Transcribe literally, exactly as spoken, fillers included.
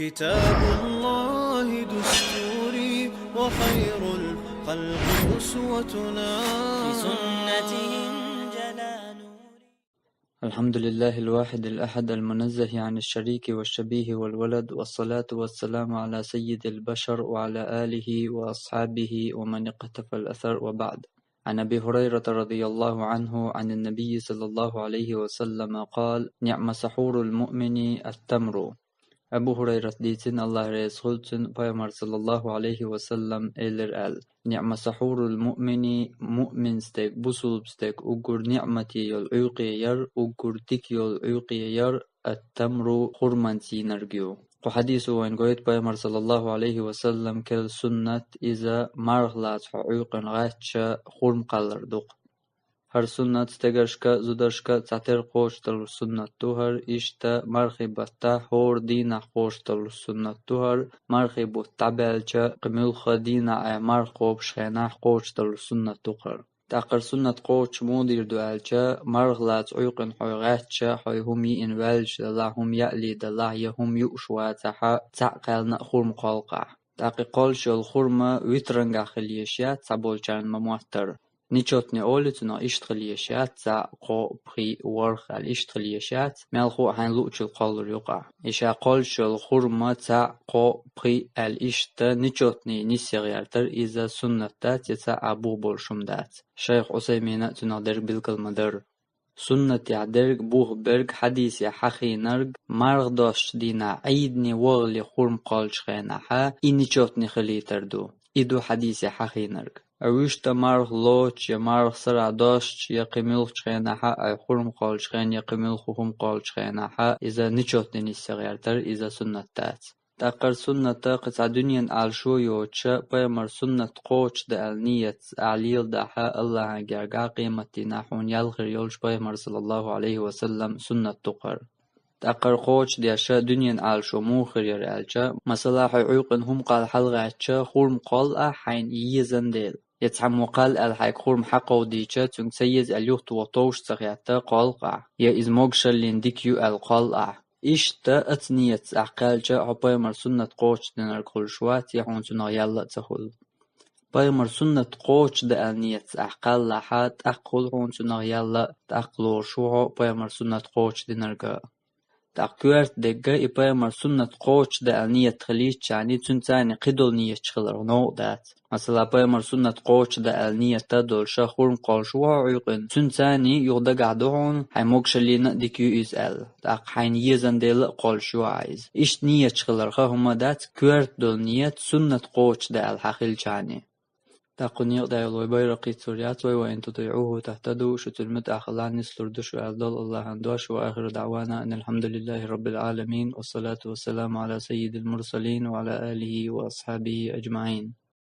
كتاب الله دستوري وخير الخلق أسوتنا. بسنته انجلى نوري. الحمد لله الواحد الأحد المنزه عن الشريك والشبيه والولد، والصلاة والسلام على سيد البشر وعلى آله وأصحابه ومن اقتفى الأثر، وبعد. عن أبي هريرة رضي الله عنه عن النبي صلى الله عليه وسلم قال: نعم سحور المؤمن التمر. Абу Хурайрат дийцина, Аллах реза хуьлда цунна, пайхамар саллаллаху алейхи ва саллам элира аьлла: نعم سحور المؤمن, муъмин стеган, бусулба стеган уггар ниъмате йолу Ӏуьйкъе яр, уггар дика йолу Ӏуьйкъе яр, التمر, хурманца йинарг ю. Кху хьадисо вайна гойту пайхамар саллаллаху алейхи ва саллам керла суннат, иза марха лаца хьо Ӏуьйкъана гӀаьттича хурма кхаллар ду-кх. ХӀара суннат стегаршка а, зударшка а цхьатерра кхочушдалуш суннат ду хӀара, иштта мархи баттахь хӀора дийнахь кхочушдалуш суннат ду хӀара, мархи бутт дӀабаьлча кхин муьлхха дийнахь а марха кхобуш хенахь кхочушдалуш суннат ду хӀара. ТӀаккха хӀара суннат кхочуш муха дийр ду аьлча, марха лаца Ӏуьйкъана хьо гӀаьттича, хьо хӀума йиъна ваьллаш далахь, хӀума яале далахь я хӀума юуш вацахь, цхьаъ кхаьллина а хурма кхолла-кх ахь. ТӀаккха и кхоллуш йолу хурма витрангахь хила езаш яц, цхьаболчарна ма-моттара. Нечётный олу цунах, иштта хила езаш яц, цхьаъ, кхоъ, пхиъ, ворхӀ аьлла иштта хила езаш яц, мелхо а хьайна луъучул кхоллур ю-кх ахь. И ша кхоллуш йолу хурма цхьаъ, кхоъ, пхиъ аьлла иштта нечётный нисъян гӀертар, иза суннат дац, я цхьа а бух болуш хӀума дац. Шайх Ӏусаймина а цунах дерг билгал ма-дарра. Суннатехь дерг, бух берг, хьадисехь хьахийнарг, марха достучу дийнахь Ӏийдане вахале хурма кхоллучу хенахь, и нечётный хилийтар ду. И ду хьадисехь хьахийнарг. Ткъа вуьшта марха лоцуш я марха сарахь достуш я кхин муьлххачу хенахь, ай хурма кхоллучу хенахь я кхин муьлхха хӀума кхоллучу хенахь, иза нечётный нисъян гӀертар, иза суннат дац. ТӀаккха хӀара суннат кхин цхьа дуьненан Ӏалашо йоцуш, пайхамар суннат кхочушдан аьлла нийятца ахь леладахь, Аллахьан гергахь къематдийнахь хьуна ял хир йолуш пайхамар саллаллаху алейхи ва саллам суннат ду хӀара. ТӀаккха хӀара кхочушдеш дуьненан Ӏалашо муха хир яра аьлча, масала, хьо Ӏуьйкъана хӀума кхалла хьалагӀаьттича, хурма кхолла ахь хьайна езан дела. Я цхьаммо кхалла аьлла хьайга хурма хьакховдийча, цуьнга ца еза аьлла юхатоха товш ца хетта, кхолла-кх ахь. Я иза могушаллина дика ю аьлла, кхолла ахь. Иштта оцу нийятца ахь кхаьлча, хьо пайхамар суннат кхочушдинарг хуьлуш вац, я хьуна цунах ял а ца хуьлу. Пайхамар суннат кхочушдан аьлла нийятца ахь кхаллахь, тӀаккха хуьлу хьуна цунах ял а, тӀаккха лоруш ву хьо пайхамар суннат кхочушдинарг а. ТӀаккха коьрта дерг, и пайхамар суннат кхочушдан аьлла нийят хилийтича, цуьнца кхидолу нийяташ хиларх новкъа дац. Масала, пайхамар суннат кхочушдан аьлла нийят а долуш, хурма кхоллуш ву хьо Ӏуьйкъана, цуьнца юха дагахь ду хьуна, хьайн могушаллина а дика ю иза аьлла, тӀаккха хьайна езан дела а кхоллуш ю ахь иза. Иштта нийяташ хиларх хӀума дац, коьрта долу нийят суннат кхочушдан аьлла хьан хилча. ТӀаккха кху некъа тӀехь йолу вай байракх йицлур яц вай: «وإن تطيعوه تهتدوا», шу цуьнан муьтӀахь хилахь нислур ду шу аьлла долу Аллахьан дош. وآخر دعوانا أن الحمد لله رب العالمين، والصلاة والسلام على سيد المرسلين وعلى آله وأصحابه أجمعين.